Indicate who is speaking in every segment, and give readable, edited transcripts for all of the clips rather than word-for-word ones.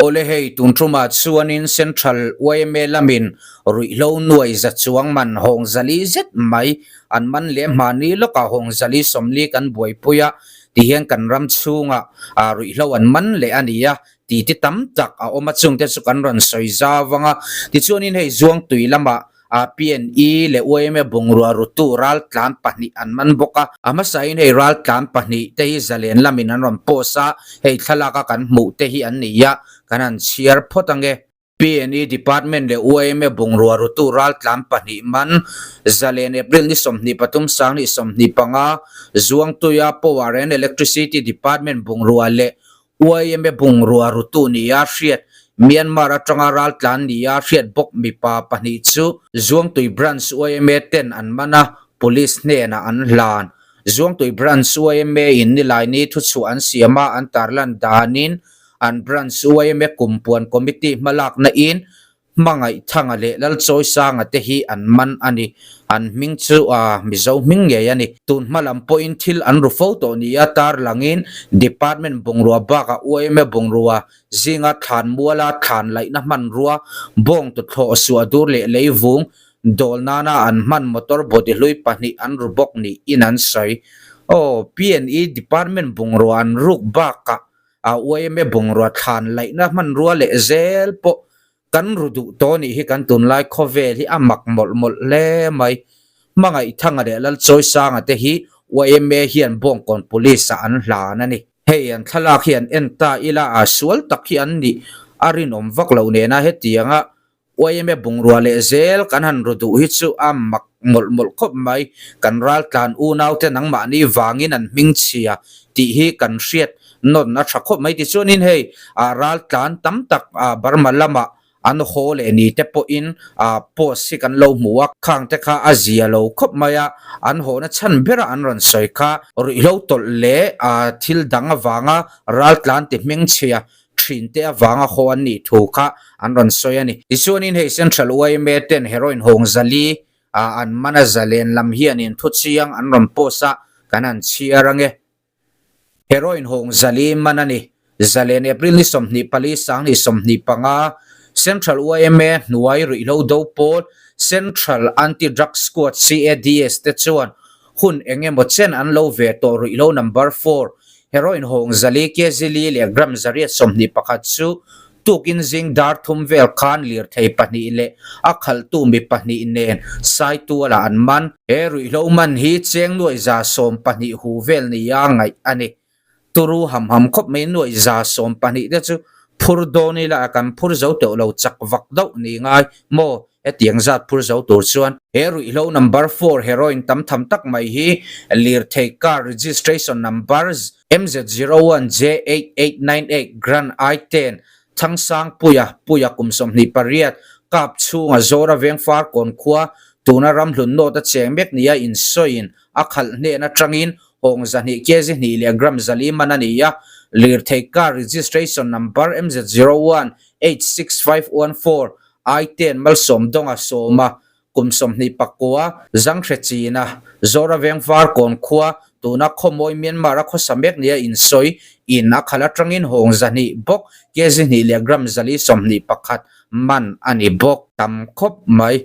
Speaker 1: Awle hei tun tumah chuanin Central yma lamin ruihhlo nuai za chuang man hawng zali zet mai an man leh hmani lawkah hawng zali sawmli kan buaipui a tihian kan ram chhungah ruihhlo an man leh a ni a tih ti tam tak a awm a chungte chu kan rawn sawi zau ang a tichuanin hei Zuangtui lamah A PNE leh yma bungrua rutu raltlan pahnih an man bawk a. A hmasain hei raltlan pahnih te hi zalen lamin an rawn post a, hei thlalaka kan hmuh te hi an ni a, kan han chhiar phawt ange. PNE Department leh yma bungrua rutu raltlan pahnih man zalen April ni 23 2025, Zuangtuia Power and Electricity Department bungrua leh Yma bungrua rutu nia hriat Myanmar atanga raltlan nia hriat bawk mipa pahnih chu Zuangtui Branch yma ten an man a, Police hnenah an hlan. Zuangtui Branch yma in Nilaini thuchhuah an siam a, an tarlan danin an Branch yma kumpuan committee hmalakna in Hmangaihthanga leh Lalchawisanga te hi an man a ni. An hming chu a Mizo hming ngei a ni. Tun hma lam pawhin thil an ru fo tawh nia tarlangin Department bungrua bakah yma bungrua zinga thlan muala thlan laihna hmanrua, bawng tuthlawh suah dur leh leivung dawl nana an hman motor body hlui pahnih an ru bawk niin an sawi. Aw, PNE Department bungrua an ruk bakah A yma bungrua thlan laihna hmanrua leh zel pawh kan ru duh tawh nih hi kan tunlai khawvel hi a mak mawlh mawlh hle mai. Hmangaihthanga leh Lalchawisanga te hi yma hian Bawngkawn Police ah an hlan a ni. Hei an thlalak hi an en ta ila a sual tak hi an nih a rinawm vak loh nena hetianga Yma bungrua leh zel kan han ru duh hi chu a mak mawlh mawlh khawp mai. Kan raltlan unaute nangmahni vangin an hmingchhia tih hi kan hriat nawn a tha khawp mai. Tichuanin hei raltlan tam tak Burma lamah an haw leh ni te pawhin post hi kan lo hmu a, khang te kha a zia lo khawp mai a, an hawhna chhan bera an rawn sawi kha ruihhlo tawlh leh thil dang avanga raltlan ti hmingchhia thin te avanga haw an nih thu kha an rawn sawi a ni. Tichuanin hei Central yma ten heroin hawng zali ah an man a zalen lam hianin thu chiang an rawn post a, kan han chhiar ange. Heroin hawng zali man a ni. Zalen April ni 24 2025 Central yma hnuai ruihhlo do pawl Central Anti-Drug Squad, CADS, te chuan hun eng emaw chen an lo ve tawh ruihhlo number four Heroin hawng zali kg li leh gram 121 chu tukin zing dar thum vel khan lirthei pahnih leh a khalhtu mi pahnih nen Saitualah an man. He ruihhlo man hi cheng nuaih 12 hu vel nia ngaih a ni. Turu ham ham khawp mai nuaih 12 te chu phur dawn ila a kan phur zo teuh lo chak vak deuh ni ngai maw hetiang zat phur zo tur chuan. He ruihhlo number four heroin tam tham tak mai hi lirthei car registration number MZ zero one J 8898 Grand I ten Thangsangpuia Puia kum 28 kap chhunga Zora Vengfar kawn khua tuna ramhlun nawt a cheng mek nia insawiin a khalh hnen atangin hawng 200 kg hnih leh gram 4 man a ni a, lirthei car registration number MZ zero one H 6514 I ten malsawm dawnga sawma kum 29 Zanghre China Zora Vengvar kawn khua tuna khawmawi Myanmar a khawsa mek nia insawi in a khalh atangin hawng 200 bawk kg hnih leh gram 421 man a ni bawk. Tam khawp mai.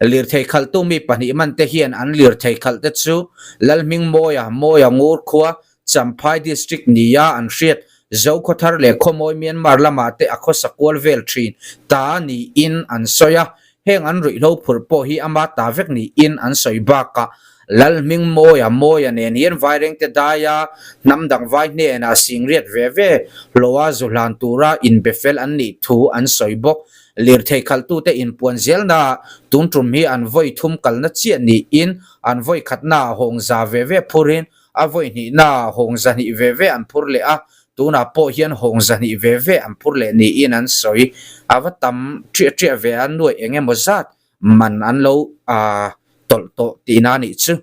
Speaker 1: Lirthei khalhtu mi pahnih man te hian an lirthei khalh te chu Lalhmingmawia, Mawia Ngur khua, Champhai District nia an hriat Zokhawthar leh Khawmawi Myanmar lamah te a khawsa kual vel thin ta niin an sawi a, heng an ruihhlo phurh pawh hi ama ta vek niin an sawi bakah Lalhmingmawia, Mawia nen hian Vairengte daia hnam dang vai hnenah singriat ve ve hlawha zu hlan tura inbe fel an nih thu an sawi bawk. Lirthei khalhtute inpuan zelnaah tun tum hi an vawi thum kalna chiah niin an vawi khatnaah hawng za ve ve phurin a vawi hnihnaah hawng 200 ve ve an phur leh a, tunah pawh hian hawng 200 ve ve an phur leh niin an sawi. A va tam ṭiah ṭiah ve a, nuaih eng emaw zat man an lo tawlh tawh tihna a nih chu.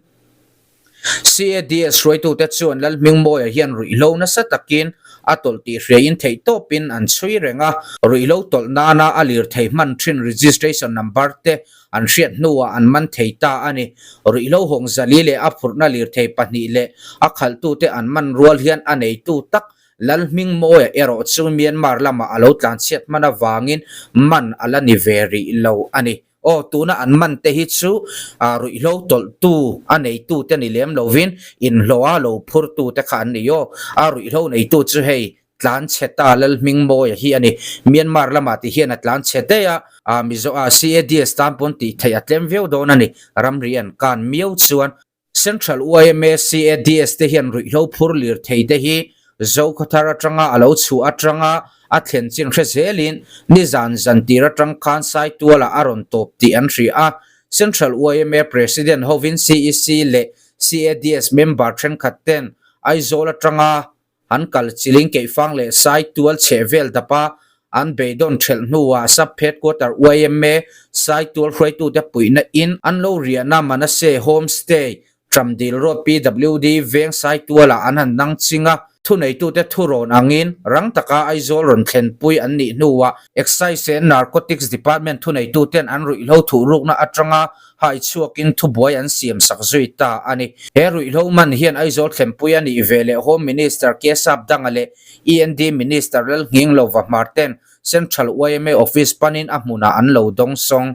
Speaker 1: CADS hruaitute chuan Lalhmingmawia hian ruihhlo nasa takin a tawlh tih hriain theihtawpin an chhui reng a, ruihhlo tawlh nana a lirthei hman thin registration number te an hriat hnuah an man thei ta a ni. Ruihhlo hawng 400 leh a phurhna lirthei pahnih leh a khalhtute an man rual hian a neitu tak. Lalhmingmawia erawh chu Myanmar lamah a lo tlanchhiat hman avangin man a la ni ve rih lo a ni. Aw, tuna an man te hi chu ruihhlo tawlhtu a neitu te ni lem lovin inhlawha lo phurtu te kha an ni aw. A ruihhlo neitu chu hei tlanchhe ta Lalhmingmawia hi a ni. Myanmar lamah ti hian a tlanchhe daih a, a Mizo a CADS tan pawn tih theih a tlem viau dawn a ni. Ramri an kan miau chuan Central yma CADS te hian ruihhlo phur lir thei te hi Zokhawthar atanga a lo chhuah atanga a thlen chin hre zelin nizan zan tir atang khan Saitualah a rawn tawp tih an hria a. Central yma President hovin CEC leh CADS member thenkhat ten Aizawl atanga An kal chiling keihfang leh Saitual chheh vel dapa an beidawn thelh hnuah Sub Headquarter yma Saitual hruaitute puihna in an lo riahna Manase Homestay, Tramdil Road PWD veng Saitualah an han nang ching a, thuneitute thurawn angin rang taka Aizawl rawn thlenpui an nih hnuah Excise and Narcotics Department thuneituten an ruihhlo thuhrukna atanga hai chhuakin thubuai an siam sak zui ta a ni. He ruihhlo man hian Aizawl thlenpui a nih ve leh Home Minister Kesap Danga leh END Minister Lalnghinglova Hmarten Central yma Office panin a hmunah an lo dawng sawng.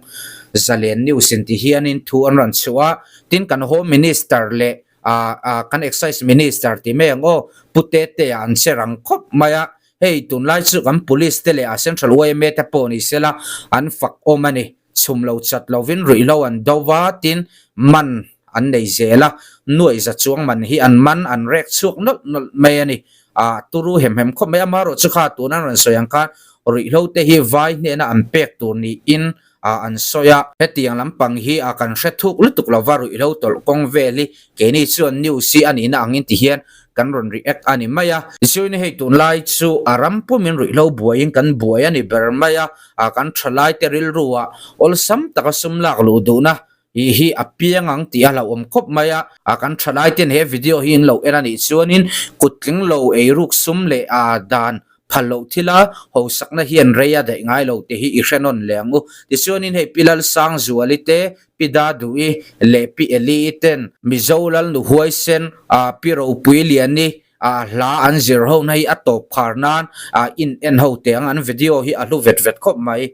Speaker 1: Zalen News in ti hianin thu an rawn chhuah a, tin kan Home Minister leh kan Excise Minister ti mai ang aw, Pu Tetea an che rang khawp mai a, hei tunlai chu kan Police te leh a Central yma te pawh ni sela an fak awm a ni. Chhum lo chat lovin ruihhlo an do va, tin man an nei zel a, nuaih za chuang man hi an man an rek chhuak nawlh nawlh mai a ni. A turu hem hem khawp mai a, amaherawh chu kha tuna an rawn sawi ang khan ruihhlo te hi vai hnena an pek tur niin an sawi a. Hetiang lampang hi a kan hre thuk lutuk lova ruihhlo tawlh kawng vel hi keini chuan news hi a nihna angin ti hian kan rawn react a ni mai a. Tichuan hei tunlai chu a ram pumin ruihhlo buaiin kan buai a ni ber mai a, a kan thalai te rilru ah awlsam taka sum lak luh duhna ih hi a piang ang tih a hlauhawm khawp mai a, a kan thalai ten he video hi in lo en a nih chuanin kut tling lo eiruk sum leh a dan phal loh thil a hosakna hian rei a daih ngai lo tih hi i hre nawn leh ang u. Tichuanin hei Pi Lalsangzuali te, Pi Daduhi leh Pi Eli-i ten Mizo Lalnu Huaisen a Pi Ropuiliani A hla an zir ho na hi a tawp khar nan a in en ho teh ang an video hi a hlu vet vet khawp mai.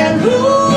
Speaker 2: An